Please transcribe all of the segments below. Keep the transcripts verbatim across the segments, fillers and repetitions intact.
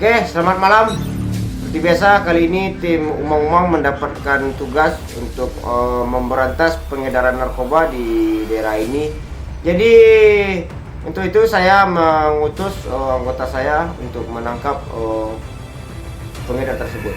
Oke, selamat malam. Seperti biasa, kali ini tim Umang-Umang mendapatkan tugas untuk, eh, memberantas pengedaran narkoba di daerah ini. Jadi, untuk itu saya mengutus, eh, anggota saya untuk menangkap, eh, pengedar tersebut.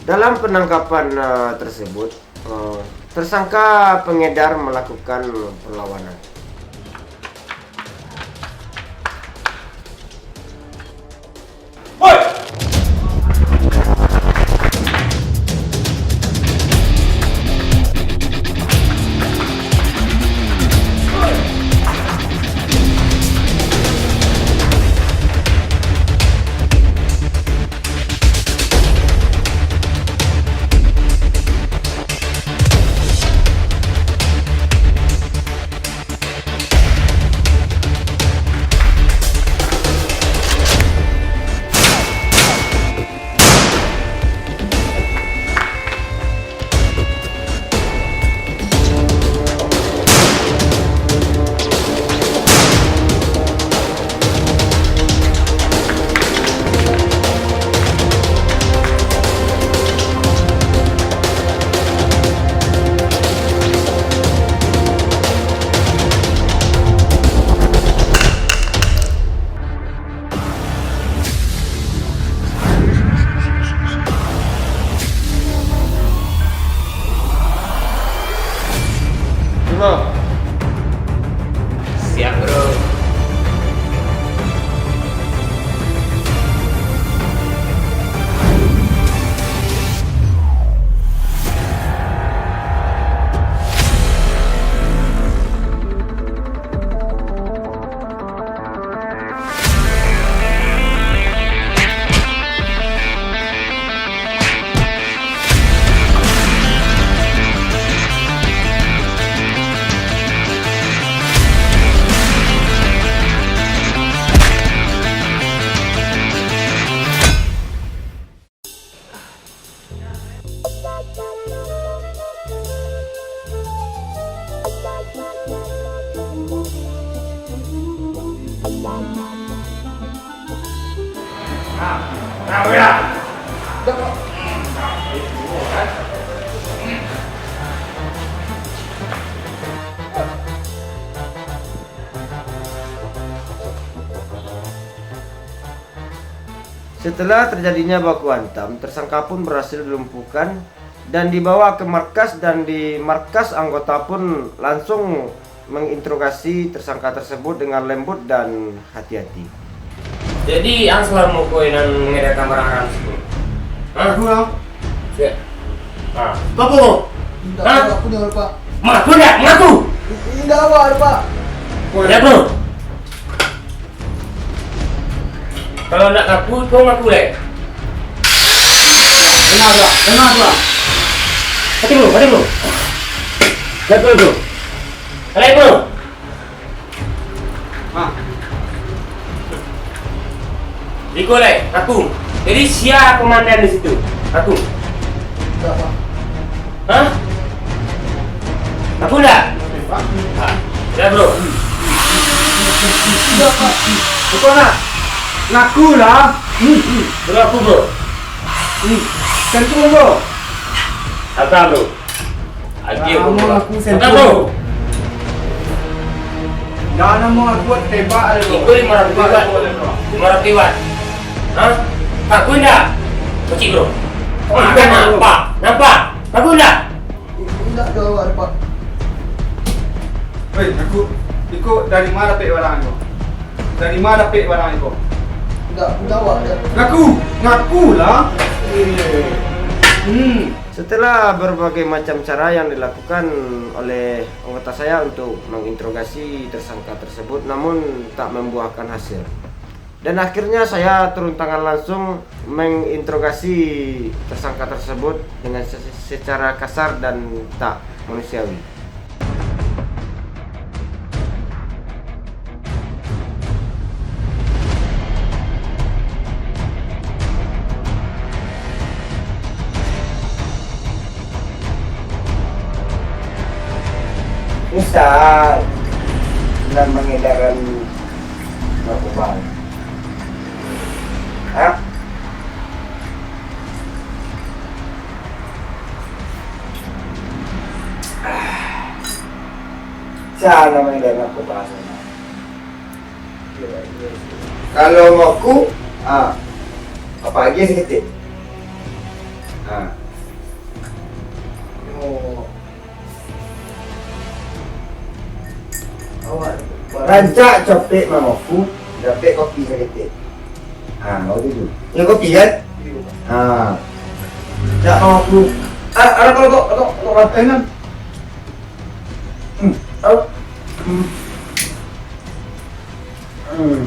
Dalam penangkapan, eh, tersebut, eh, tersangka pengedar melakukan perlawanan. Bro. Siap, bro. Setelah terjadinya baku hantam, tersangka pun berhasil dilumpuhkan dan dibawa ke markas, dan di markas anggota pun langsung menginterogasi tersangka tersebut dengan lembut dan hati-hati. Jadi, ang salamo ko nan mangedarkan barang haram situ? Hah? Aku, Bang. Siap. Ah. Papo? Indak, Hah? Pak. Aku ndak, Pak. Ngaku ndak? Ngaku! Indak, Pak. Ngaku. Kalau ndak ngaku, kau ngaku lai. Tenang, Pak. Tenang, Pak. Hati lu, hati lu. Ngaku lu. Assalamualaikum. Hah? Iko lai, aku. Jadi, sia komandan di situ? Aku. Indak, Pak. Hah? Aku ndak? Indak, Pak. Ah, ya, bro. Buka, nak. Ngaku lah. Hmm, hmm. Ngaku, bro. Hmm. Tentu, bro. Santai, bro. Aji, bro. Ngaku, santai, bro. Jangan mau ngaku, tembak ada, bro. Itu lima ratus ribu. Lima ratus ribu. Hah? Ngaku ndak? Kecil, bro. Oh, nampak. Nampak. Ngaku ndak? Indak doh, Pak. Weh, aku, iko dari ma dapek barang iko? Dari ma dapek barang iko? Indak, indak, Pak. Ngaku, ngaku lah. Hmm. Setelah berbagai macam cara yang dilakukan oleh anggota saya untuk menginterogasi tersangka tersebut, namun tak membuahkan hasil. Dan akhirnya saya turun tangan langsung menginterogasi tersangka tersebut dengan se-, secara kasar dan tak manusiawi. Misal, nan mangedaran narkoba. Hah? Sia nan mangedar narkoba? Kalau ngaku, ah, apa aja saketek. Ah. Rancak copek mangaku, dapek kopi saketek. Ha, waktu tu. Iyo kopi kan? Iyo. Ha. Rancak mangaku. Ah, ada kalau kok, kok, kok, kok, kan? Hmm. Au. Hmm. Hmm.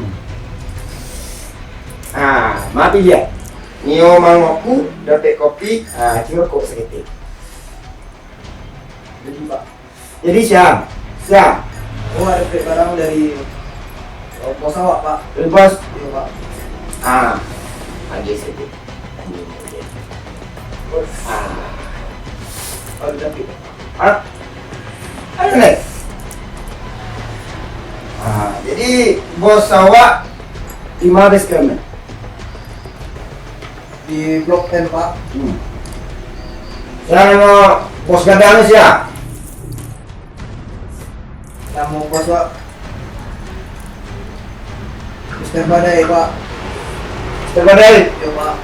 Ah, mati dia. Nio mangaku, dapek kopi, ah, cuma kok saketek. Jadi, Pak. Jadi, sia? Sia? Oh, ada dapek barang dari, oh, bos awak, Pak. Dari bos? Iyo, Pak. Ah, agiah sajo. Ah. Baru dapek. Ah. Ada, Nek? Ah, jadi, bos awak di ma base camp? Di Blok M, Pak. Hmm. Sia namo bos gadang ni, sia? Namo bos, Pak, Mister Badai, Pak. Mister Badai? Iyo, Pak.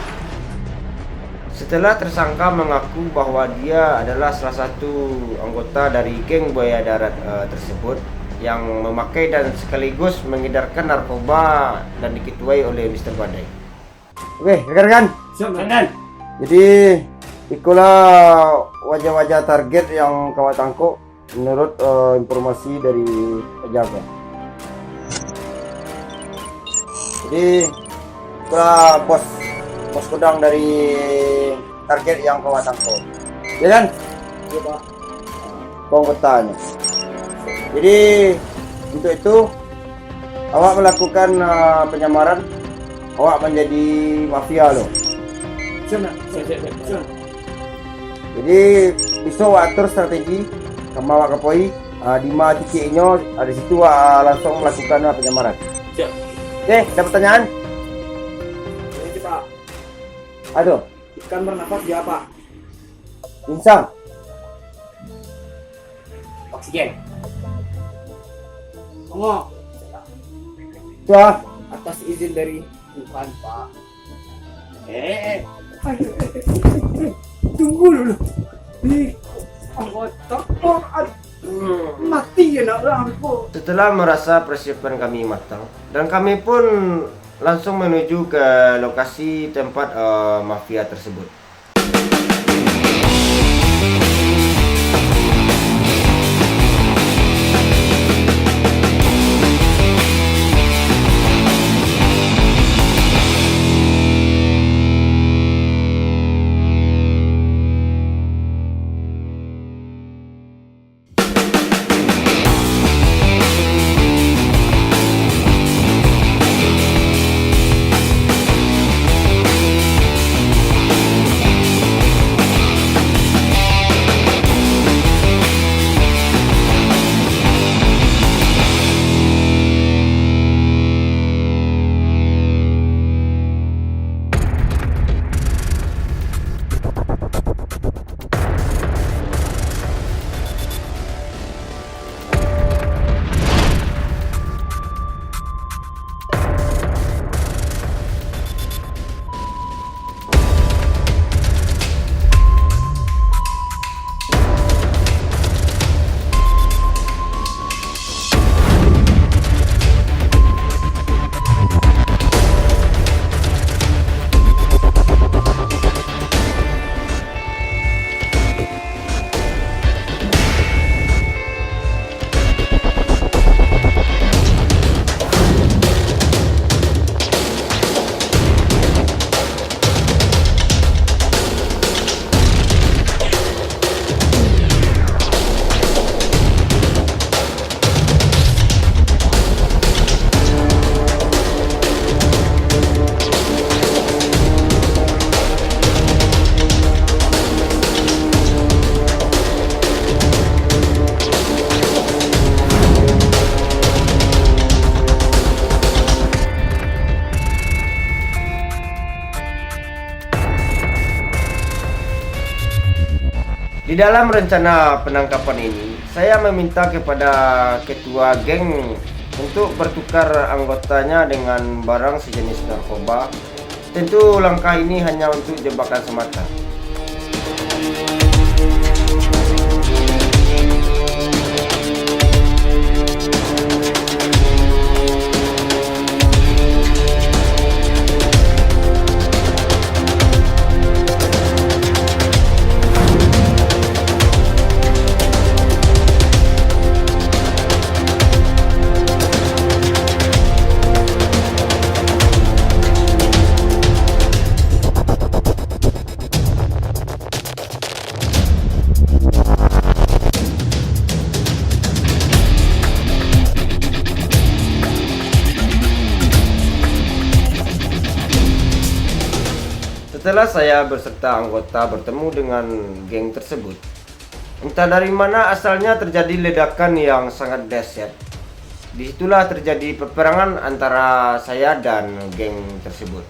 Setelah tersangka mengaku bahwa dia adalah salah satu anggota dari geng Buaya Darat, eh, tersebut yang memakai dan sekaligus mengedarkan narkoba dan diketuai oleh Mister Badai. Oke, rekan-rekan. Siap, rekan. Jadi, ikolah wajah-wajah target yang ka awak tangkok menurut, eh, informasi dari penjaga. Jadi, itulah bos, bos kodang dari target yang ka awak tangkok. Ya kan? Iya, Pak. Kongkotanyo. Jadi, untuk itu, awak melakukan, ah, penyamaran, awak manjadi mafia lo. Siap, nak. Siap, siap, siap. Siap. Jadi, bisuak awak atur strategi, kama awak kapoi, ah, di ma titik inyo, ah, di situ awak, ah, langsung melakukan, ah, penyamaran. Siap. Oke, ada pertanyaan? Ini, Pak. Aduh. Ikan bernafas di apa? Insang. Oksigen. Bongok. Suah. Atas izin dari Tuhan, Pak. Eh, eh, eh. Tunggu dulu. Ih, anggota. Oh, aduh. Mati ya nak orang tu. Setelah merasa persiapan kami matang, dan kami pun langsung menuju ke lokasi tempat, eh, mafia tersebut. Di dalam rencana penangkapan ini, saya meminta kepada ketua geng untuk bertukar anggotanya dengan barang sejenis narkoba. Tentu langkah ini hanya untuk jebakan semata. Setelah saya beserta anggota bertemu dengan geng tersebut, entah dari mana asalnya terjadi ledakan yang sangat dahsyat. Di situlah terjadi peperangan antara saya dan geng tersebut.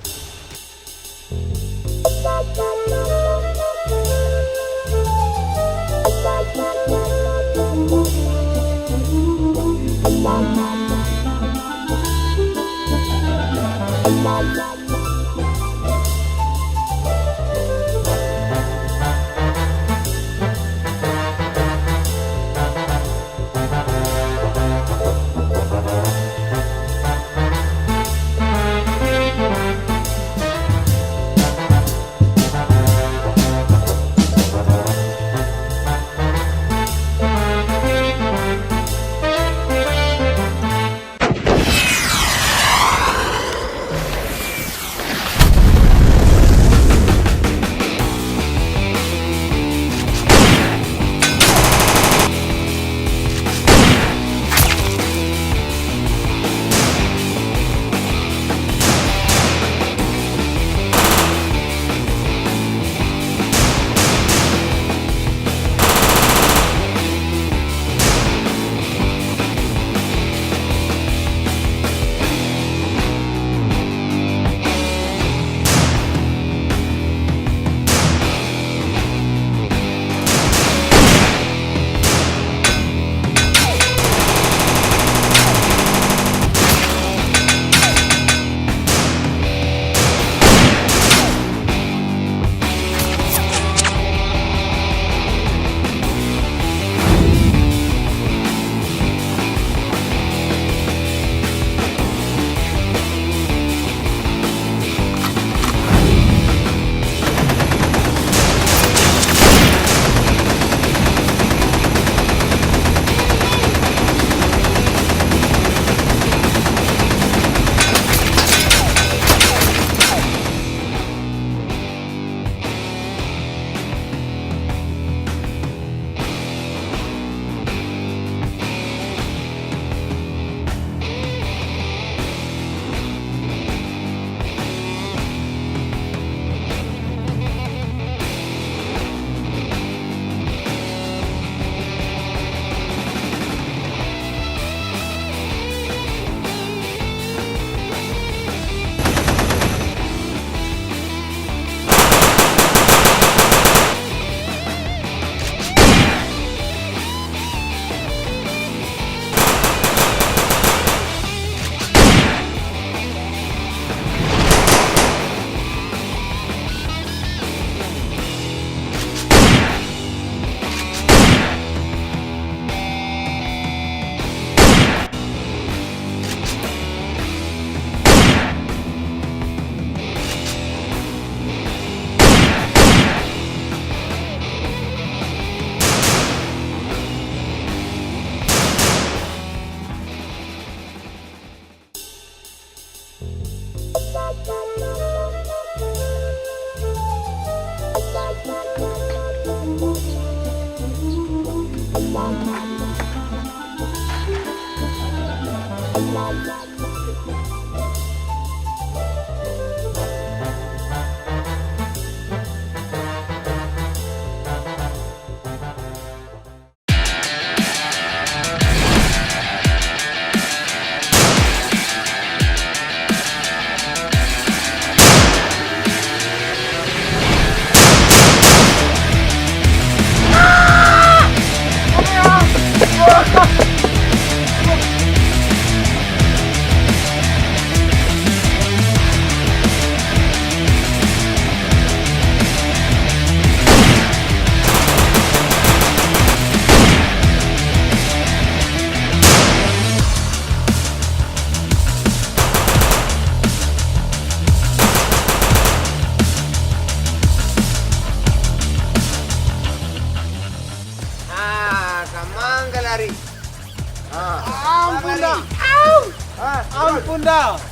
Dah.